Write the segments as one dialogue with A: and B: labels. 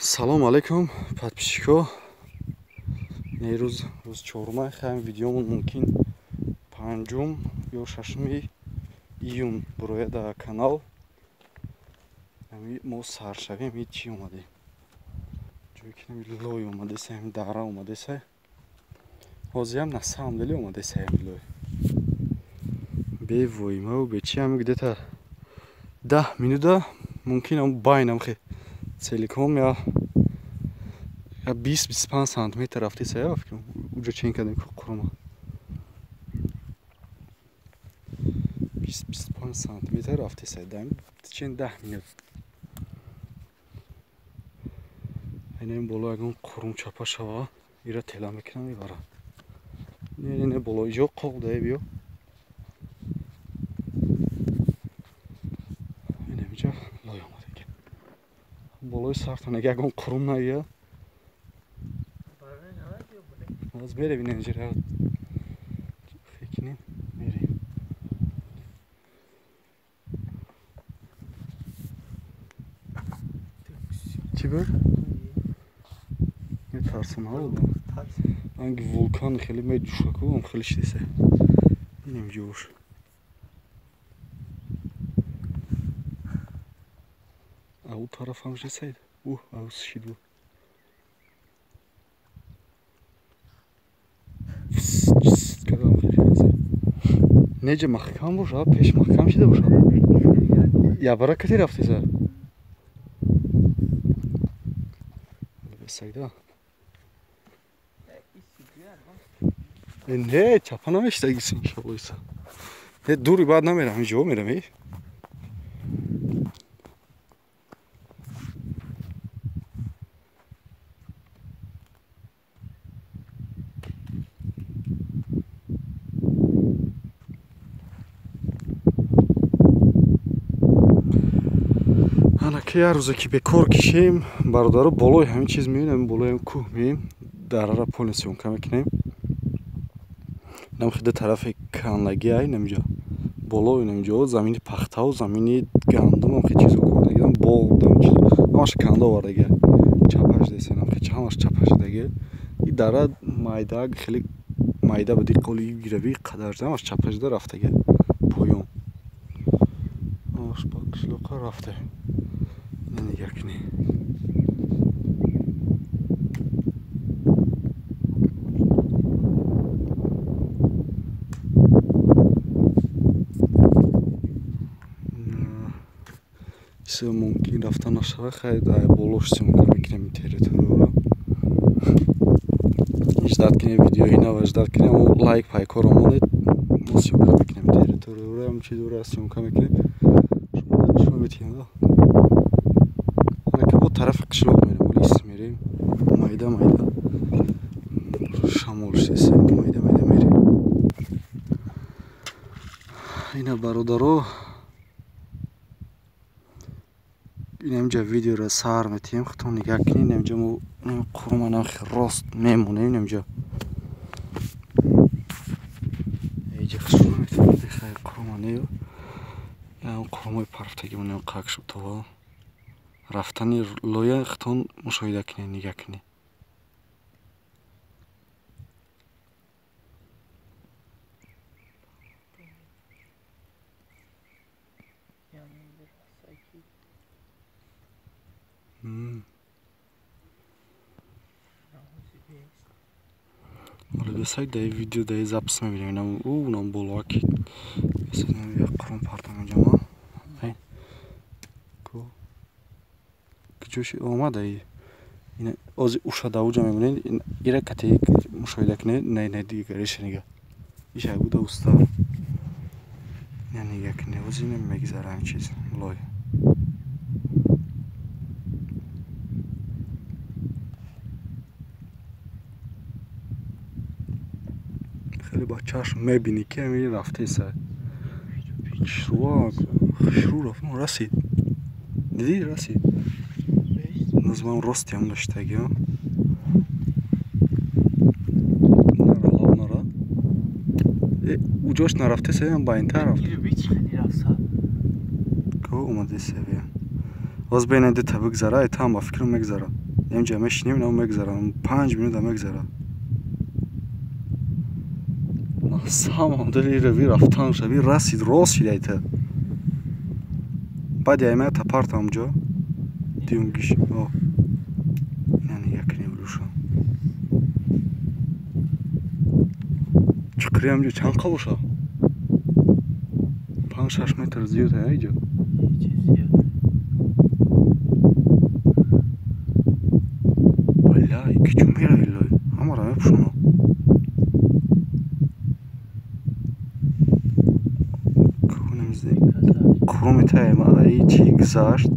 A: Салом алейкум, подписчико. Рӯз рӯз чорумай, хаем видеомон мумкин панҷум ё шашуми июн бурояд дар канал. Мо саршавем, ҳеҷ чӣ омадем. Ҷое ки лой омадеса, ҳами дара омадеса. Ҳозиам на самом деле омадеса ҳами лой. Бе воимаву бе чи ҳами где-то 10 минута мумкин ам байнам хе целиком я 20-25 сантиметр рафтеса, я фикр уҷо чен кардем ку қурума. 20-25 сантиметр рафтеса, чен 10 минут. Айна боло ягон қурум чапа шава, ира тела мекунам мебара. Не, не, не, боло иҷо қоқ дае биё. Инамиҷа лой омадаги. Болои сартон ага ягон қурум наия. Аз мерем инҷира. Фикнем, мерем. Чӣ буд? Метарсам ҳа одам. Анги вулкан хеле медӯшаку, ам хеле шидеса. Инам ҷош. Ау тарафам шидесайд. Уҳ, ау шид бу. Неҷа маҳкам боша, пеш маҳкам шида боша. Ябара кати рафтеса. Бесагда. Не, чапа намешта гис иншалло иса. Не, дури баъд намерам, ҷо мерам, э? Ана ки як рӯзе ки бекор кишем, бародаро, болои ҳамин чиз меоем, ҳамин болои ҳамин кӯҳ меоем, дарара полный съёмка мекунем. Инам хида тарафи канлаги ай, инамҷо. Боло инамҷо замини пахтаву замини гандум ам хе чизо кордагиам, боғ будам чизо. Ҳамаш канда овардаги. Чапаш деса, инам хе ҳамаш чапаш даги. И дара майда хеле майда буди, қоли гирави қадар ҳамаш чапаш да рафтаги. Поён. Ҳамаш ба қишлоқа рафта. Ина нигоҳ кунед. Чизе мумкин рафта нашава, хайр, болош съёмка мекунем территорияро. Ждать кунем видеои нава, ждать кунем, лайк пайкоро монед, мо съёмка мекунем территорияро, ҳам чи дора съёмка мекунем. Шумо нишон метиҳем, да? Анака бо тарафи қишлоқ мерем, лис мерем, майда майда. Шамол шеса, майда майда мерем. Ина бародаро, инамҷа видеоро сар метиҳем, худтон нигоҳ кунед. Инамҷа мо қуруманам рост мемонем, инамҷа иҷа хушрӯ метавонед, хай қуруманею инам қурумои парфтагимонем қак шуд това рафтани лоя худтон мушоҳида кунед, нигоҳ кунед. Ҳоло бесак дар видео дар запис мебинем, инам ӯ нам болоаки як қурум партам инҷа ма. Куҷоши омада ина ози уша да уҷа мемонед, ира кате мушоҳида кунед, не не дигареша нига. Иша буда уста. Ина нига кунед, ози ина мегзара ҳамин чиз лой. Хеле ба чашм мебинӣ ки ҳамин рафтеса. Хушрӯ рафт, расид. Дидӣ, расид. Назмам ростиам доштаги. Нара лав нара. Уҷош нарафтеса, ям байнтар рафт. Ко омадеса бия. Боз бейна ду та бигзара, ай там ба фикрам мегзара. Инҷа мешинем, инам мегзарам. 5 минута мегзара. На самом деле рави рафтан шави расид рост шидайта. Баъд яйма тапартам ҷо. Дюнгиш. О. Ина нигоҳ кунем рӯша. Чуқри ҳамҷо чанд қа боша? 5-6 метр зиёд ҳа иҷо. Бля, кичу мерави лой. Ҳамаро мепӯшонам. Кроме чи гузашт.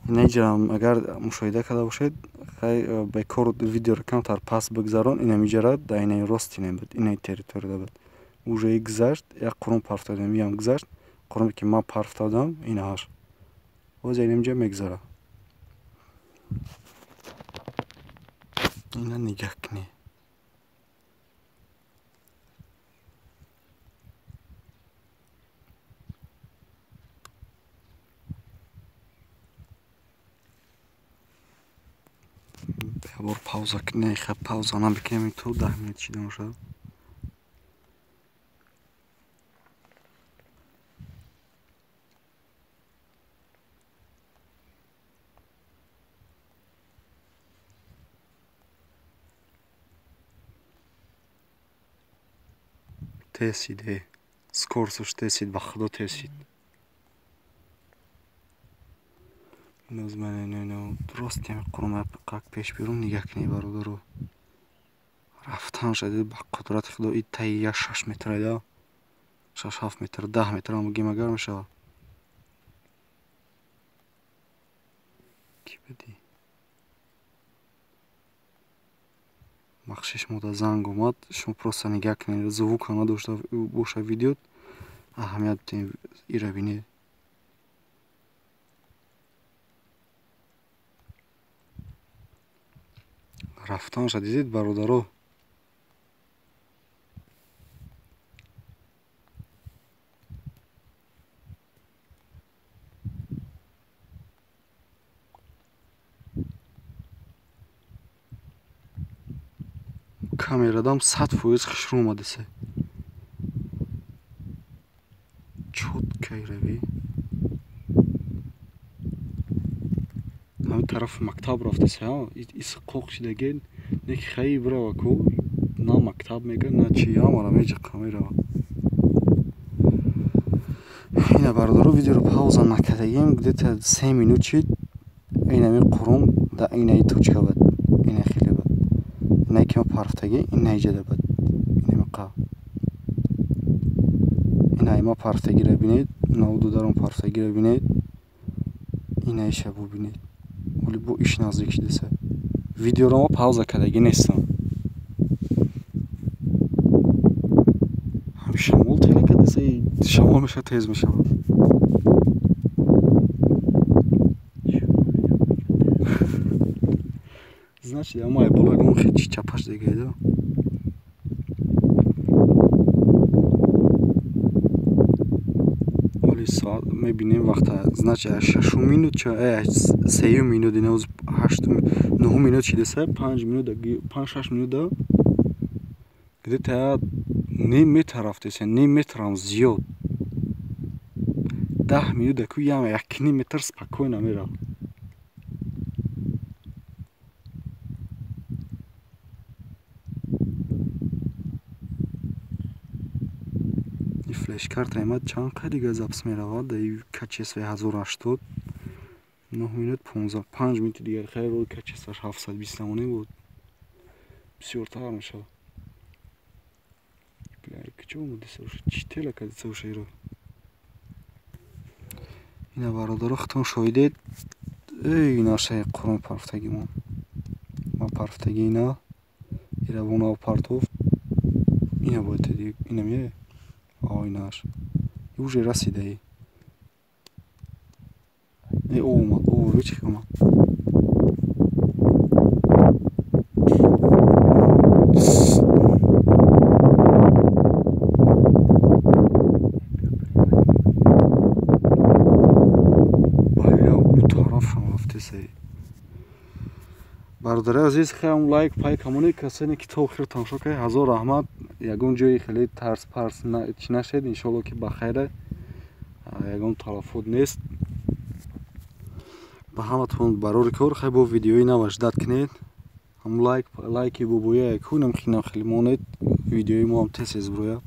A: Инҷам агар мушоҳида карда бошед, хай бекор видеоро камтар пас бигзарон, инамиҷара дар инаи рост инам буд, инаи территорияда буд. Уже гузашт, як қурум партофтадам, иам гузашт. Қуруме ки ман партофтадам, инааш. Боз инамиҷа мегузара. Ина нигаҳ кунед. Бор пауза кунед, хай пауза намекунем, то 10 минут чида мешавад. Тесид, скорсаш тесид, ба худо тесид. Рост ями қурма қак пеш берун нигаҳ кунед бародаро. Рафтан шадид ба қудрати худо и таи 6 метр айда. 6-7 метр, 10 метр ам гим агар мешавад. Ки бидӣ? Бахшиш мода занг омад, шумо просто нигаҳ кунед, звука надошта боша видео, аҳамият бидиҳед, ира бинед. Рафтанша дидед бародаро. Камерадам 100% хушрӯ омадасе. Чётко рави. Ҳамин тарафи мактаб рафтасе, ҳа? Ис қоқ шидаген, не ки хаи бирава ку, на мактаб мега, на чи, ҳамара меҷиқа мерава. Ина бародаро видеоро пауза накардагем, где-то 3 минут шид. Инами қурум да инаи точка буд, ина хеле буд. Инаи ки ма парфтаги, инаи ҷада буд. Инами қа. Инаи ма парфтагиро бинед, навду дарон парфтагиро бинед, инаиша бубинед. Оли бо иш наздик шидасе. Видеоро ма пауза кардагӣ нестам. Ҳами шамол тела кардаса, шамол мешавад, тез мешавад. Значит, ама болагон хечи чапаш дегайда. Оли соат мебинем вақта, значит, 6 минут, 3 минут, ина 8 9 минут шидаса, 5 минут, 5-6 минут где-то ним метр рафтеса, ним метрам зиёд. 10 минут ку ям 1 метр спокойно мерав. Флешкарта омад чанд қа дига запис меравад, дар качествои 1080 9 минут 15 5 минути дигар хайр рӯи качествоаш 720 намонем буд. Бисёртар мешавад. Бля, куҷо омадиса уша? Чӣ тела кардиса уша иро? Ина бародаро худтон шоҳидед. Эй, нашаи қурон парфтагимон. Ма парфтаги ина, ира вонав партофт. Ина бояд ина меяй? Оинаш. Уже расидаи. Э, омад, о, чӣ омад. Бля, у тарафшон рафтесай. Бародари азиз, хелам лайк пай камони, касоне ки то охир тамошо кардед, ҳазор раҳмат. Ягон ҷои хеле тарс парс чӣ нашед, иншоалло, ки ба хайра, ягон талафот нест. Ба ҳаматон барори кор. Хай, бо видеои нава ждать кунед. Ҳам лайк, лайки бобоя якунам хинам хеле монед, видеои мо ҳам тез тез бирояд.